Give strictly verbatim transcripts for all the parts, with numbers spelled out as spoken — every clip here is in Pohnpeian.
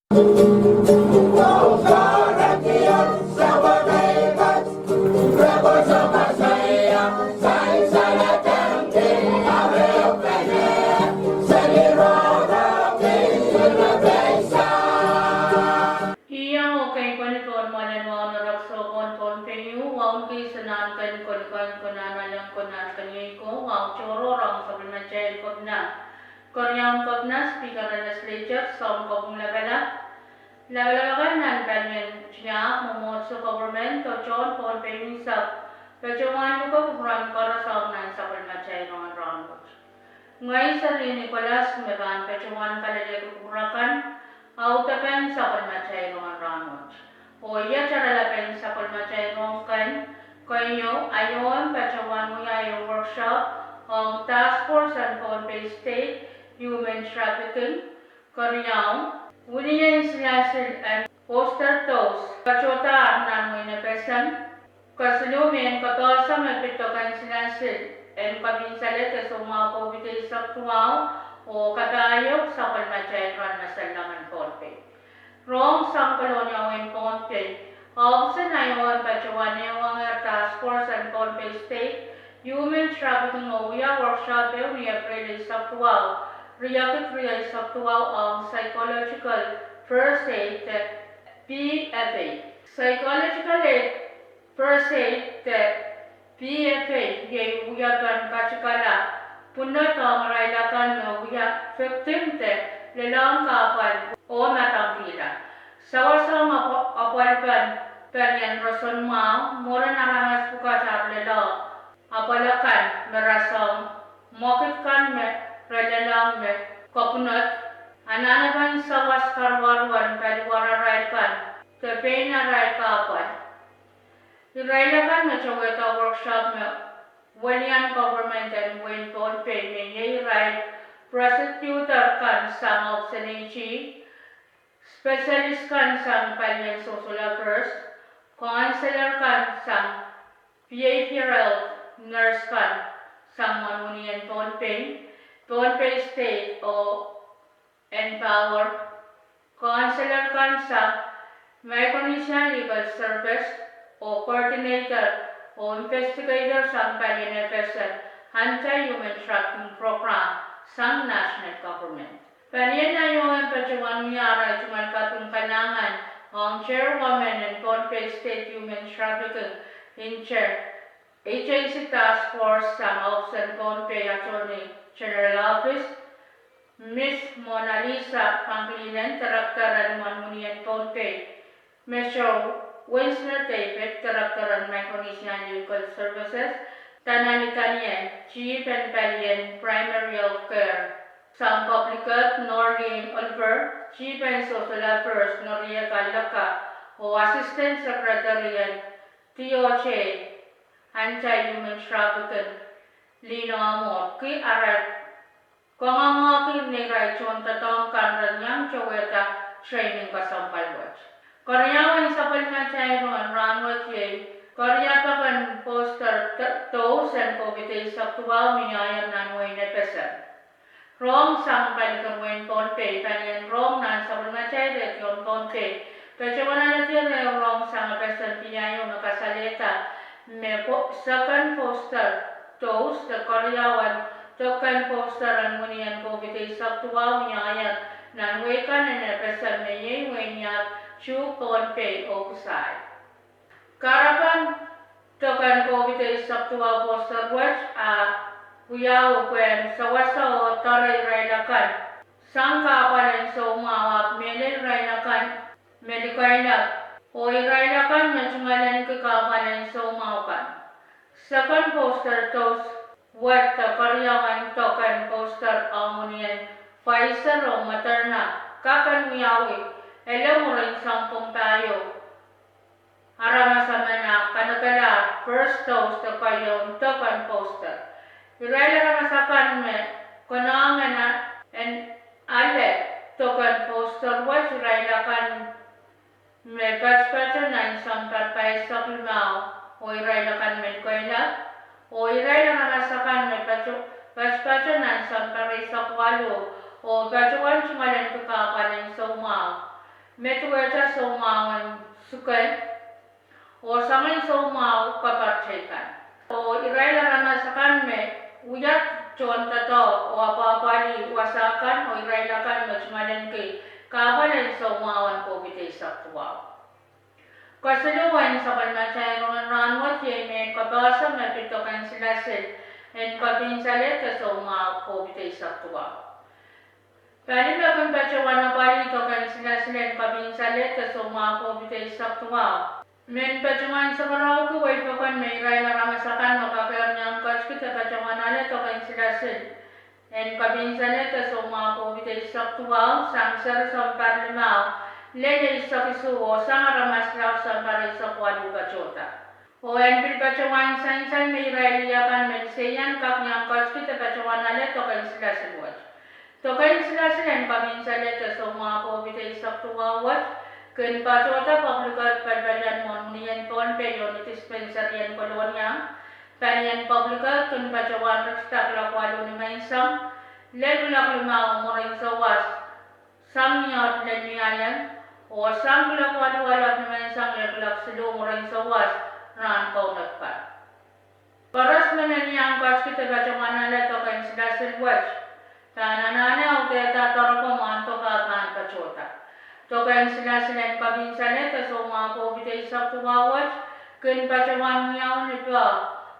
Iang oh keipweni pohn mwoalen wahu en Rek Sou Kohn Pohnpei, wahu en kihs en ahnken, kolokol, konehng, ahnken, ahnken iei ko, wahu tohrohr ong sapwellimatail Kepina, Keriaun Kepina, Speaker en Legislature, Sounkopwung Lapalap, lapalap akan nan palien tiahk, mwomwohdiso, government, oh tohn Pohnpei unsek, patohwan luke kupwuren koaros ong nan sapwellimatail rongen rahn wet. Ngehi Serlihn Nicholas me pahn patohwan kalelehki kupwur akan audepen sapwellimatail rongen rahn wet. Oh iet oaralapen sapwellimatail rong kan, keieu, aio en patohwan wia ehu workshop ong Task Force en Pohnpei State Human Trafficking, keriau, wini en silasil en poster dohs patohdahr nan wehin FSM, kesiluh, mehn kapehse me pid doken silasil en kapinsalehda soumwahu COVID eisek duwau, oh kapahieu sapwellimatail rahn me solahr en Pohnpei. Rong sang Kolonia, wehin Pohnpei, ohpis en aio en patohwan ehuehngehr Task Force en Pohnpei State Human Trafficking oh wia workshop ehu ni April eisek duwau, riekid rieisek duwau ong psychological first aid de PFA. Psychological aid, first aid de PFA iei wiepen katikala pwunod ong irail akan me wia victim de lelohng kahpwal oh madamkihla. Sawas ong apwalipen palien roson mwahu, mwurin aramas pwukat ar lelohng apwal akan me rasehng mwekid kan me re lelohng me kopwunod, anahnepen sawas karuwaru en paliwararail kan de pein arail kahpwal. Irail akan me towehda workshop me welien government en wehin Pohnpei me iei irail prosecutor kan sang ohpis en AG, specialist kan sang palien social affairs, counselor kan sang behavioral health, nurse kan sang mwohn wenihmw en Pohnpei, Pohnpei State oh Empower, counselor kan sang Micronesian Legal Service, oh coordinator oh investigator sang palien FSM Anti-Human Trafficking Program sang national government. Palien aio en patohwan wia arail tungoal kaping kalahngan ong chairwoman en Pohnpei State Human Trafficking Inter-Agency Task Force sang ohpis en Pohnpei Attorney General Office, Miss Monalisa Pangilinan, director en mwohn wenihmw en Pohnpei, Mister Winsner David, director en Micronesian Legal Services, Tanali Daniel, chief en palien primary health care sang public health, Norlene Oliver, chief en social affairs, Noriega Laka, oh assistant secretary en DOJ Anti-Human Trafficking, Lino Amor, ki arail kangoangehki neirail tohndoadoahk kan ren iang towehda training kesempwal wet. Keriau en sapwellimatail rongen rahn wet iei keriau pahn poster dohs en COVID eisek duwau me ieiang nan wehin FSM. Rong sang palikan wehin Pohnpei, palien rong nan sapwellimatail radio en Pohnpei patohwan alehdi ehu rong sang FSM PIO me kasalehda me second poster dohs de keriau en doken poster en wenihmw en COVID eisek duwau me ieiang nan wehi kan en FSM me iei wehin Iap, Chuuk, Pohnpei oh Kisai. Kahrepen doken COVID eisek duwau poster wet a wiawi pwehn sewese oh doare irail akan sang kahpwal en soumwahu ahpw mehlel irail akan me likeilap oh irail akan me tungoalenki kahpwal en soumwahu kan. Second poster dohs wet de keriau en doken poster ong wenihmw en Pfizer oh Moderna kak en wiawi ele mwurin sounpwong pahieu aramas emen a kanekelahr first dohs de keieu en doken poster. Irail aramas akan me konehng en ale doken poster wet irail akan me patopato nan sounpar pahisek limau oh irail akan me likeilap, oh irail aramas akan me patopato nan sounpar eisek waluh oh patohwan tungoalenki kahpwal en soumwahu. me duwehte soumwahu en suke, oh soangen soumwahu kapar teikan. Oh irail aramas akan me wia tohn doadoahk oh apwahpwalih wasa kan, oh irail akan me tungoaleniki kahpwal en soumwahu en COVID eisek duwau. Kesiluhn sapwellimatail rongen rahnwet iei mehn kapehse me pid dok en silasil en kapinsalehde soumwahu COVID eisek duwau. Pali me kin patohwan apwalih dok en silasil en kapinsalehde soumwahu COVID eisek duwau, men patohwan sakarawi wei pokon me irail aramas akan me kakehr ni ahmw ketikid de patohwan ale dok en silasil en kapinsalehde soumwahu COVID eisek duwau sang seri sounpar limau lel eisek isuh oh sang aramas laud sounpar eisek waluh patohda. Oh en pil patohwan sansal me irail akan me liseian kak iang ketikid de patohwan ale dok en silasil wet. Dok en silasil en kapinsalehde soumwahu COVID eisek duwau wet kin patohda Public Health palipalien mwohn Unien Pohnpei oh ni dispensary en Kolonia. Palien Public Health kin patohwan ritida kuloak waluh nimenseng lel kuloak limau mwurin souwas sang ni ohl lel Nialem, oh sang kuloak waluh alap nimenseng lel kuloak siluh mwurin souwas rahn kaunop kan. Koaros me men iang ketikid de patohwan ale dok en silasil wet pahn anahne audehda doaropwe mwahndoke pahn patohda. Dok en silasil en kapinsalehde soumwahu COVID eisek duwau wet kin patohwan wiawi ni poh,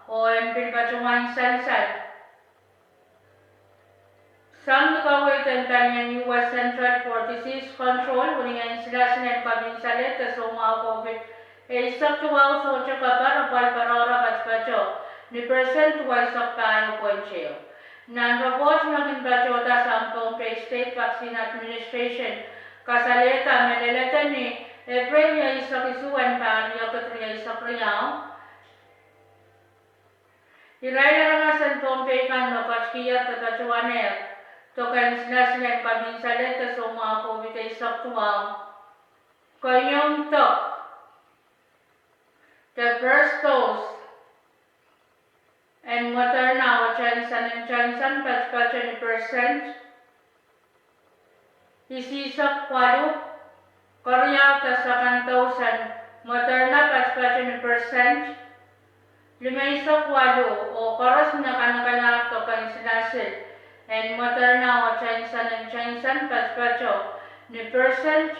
oh en pil patohwan sansal sang ni kaweid en palien U S Centers for Disease Control, unien silasil en kapinsalehde soumwahu COVID eisek duwau sohte kapar apwal patohdo patopato ni persent duweisek pahieu point ehu. Nan report me kin patohda sang Pohnpei State Vaccine Administration kasalehda me lelede ni Epreil rieisek isuh en pahr riekid rieisek riau, irail aramas en Pohnpei kan me ketikihong de patohwanehr dok en silasil en kapinsalehde soumwahu COVID eisek duwau, keieun dok de first dose en Moderna oh Johnson and Johnson patopato ni persent isihsek waluh, keriau de second dose en Moderna patopato ni persent limeisek waluh, oh koaros me kanekelahr dok en silasil en Moderna oh Johnson and Johnson patopato ni persent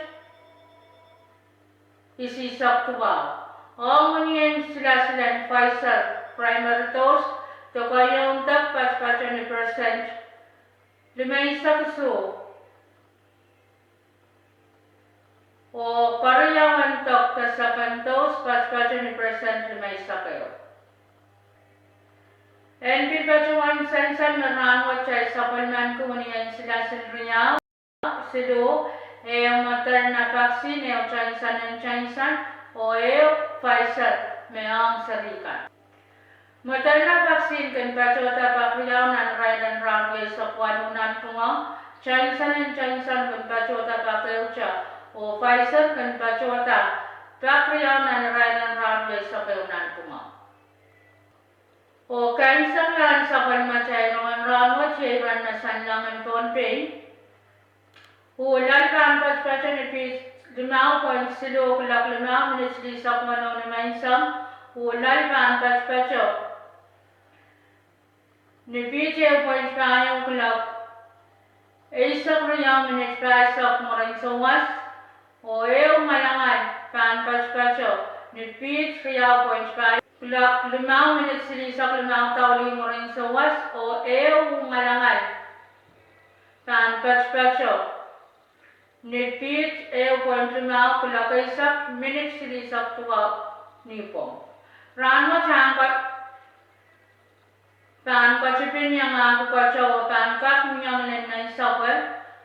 isihsek duwau. Ong unien silasil en Pfizer primary dose de keieun dok patopato ni persent limeisek isuh, oh keriaun dok de second dose patopato ni persent limeisek ehu. En pil patohwan sansal me rahnwet kitail sapwellimaniki unien silasil riau, siluh, ehu Moderna vaccine, ehu Johnson and Johnson, oh ehu Pfizer me ong seri kan. Moderna vaccine kin patohda pak riau nan irair en rahn rieisek waluh nanpwungara, Johnson and Johnson kin patohda pak ehute, oh Pfizer kin patohda pak riau nan irair en rahn rieisek ehu nanpwungara. Oh kaimwiseklahn sapwellimatail rongen rahnwet iei iren me sanleng en Pohnpei, uh loal pahn patopato ni piht limau point siluh kuloak limau minit silihsek weneu nimenseng, uh loal pahn patopato ni piht ehu point pahieu kuloak eisek riau minit pahisek mwurin souwas, oh ehu ngalangal pahn patopato ni piht riau point pahieu kuloak limau minit silihsek limau daulih mwurin souwas, oh ehu ngalangal pahn patopato ni piht ehu point limau kuloak eisek minit silihsek duwau nipwong. Rahnwet ahng pahn ketipin iangahki keteu oh pahn kak mihong lel nansapwe,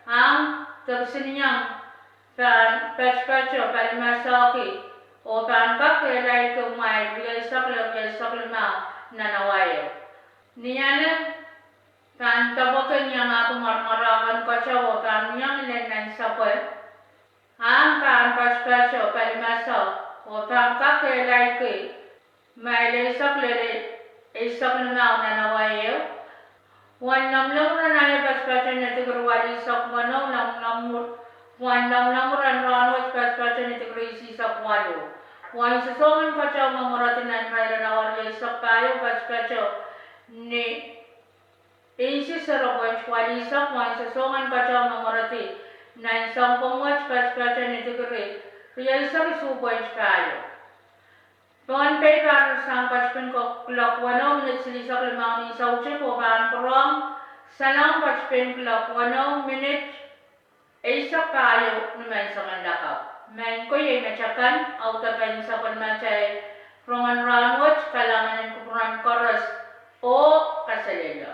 ahng de kisinieng pahn patopato palimasehki, oh pahn kak kehlailki mwail rieisek lel rieisek limau nan awa ehu. Nialem pahn depwekin iangahki mwarmwarahken keteu oh pahn mihong lel nansapwe, ahng pahn patopato palimasehki, oh pahn kak kehlailki mwail eisek lel eisek limau nan awa ehu. Uwen lomwlomwur en ale patopato ni dikir walihsek weneu, lomwlomwur Pwuhn lamalam ren rahnwet patpato ni degrees eisek waluh. Pwuhn sosohng en keteu me mweredi nan irair en awa rieisek pahieu patpato ni insi zero point waluh eisek. Pwuhn sosohng en keteu me mweredi nan sounpwong wet patpato ni degrees rieisek isuh point pahieu. Pohnpei pahn sang patpin kuloak weneu minit silihsek limau ni soutik oh pahn pwurehng Salem patpin kuloak weneu minit eisek pahieu ni menseng en lakapw. Maing ko, iei met akan audepen sapwellimatail rongen rahnwet. Kalahngan en kupwuren koaros oh kaselehlie.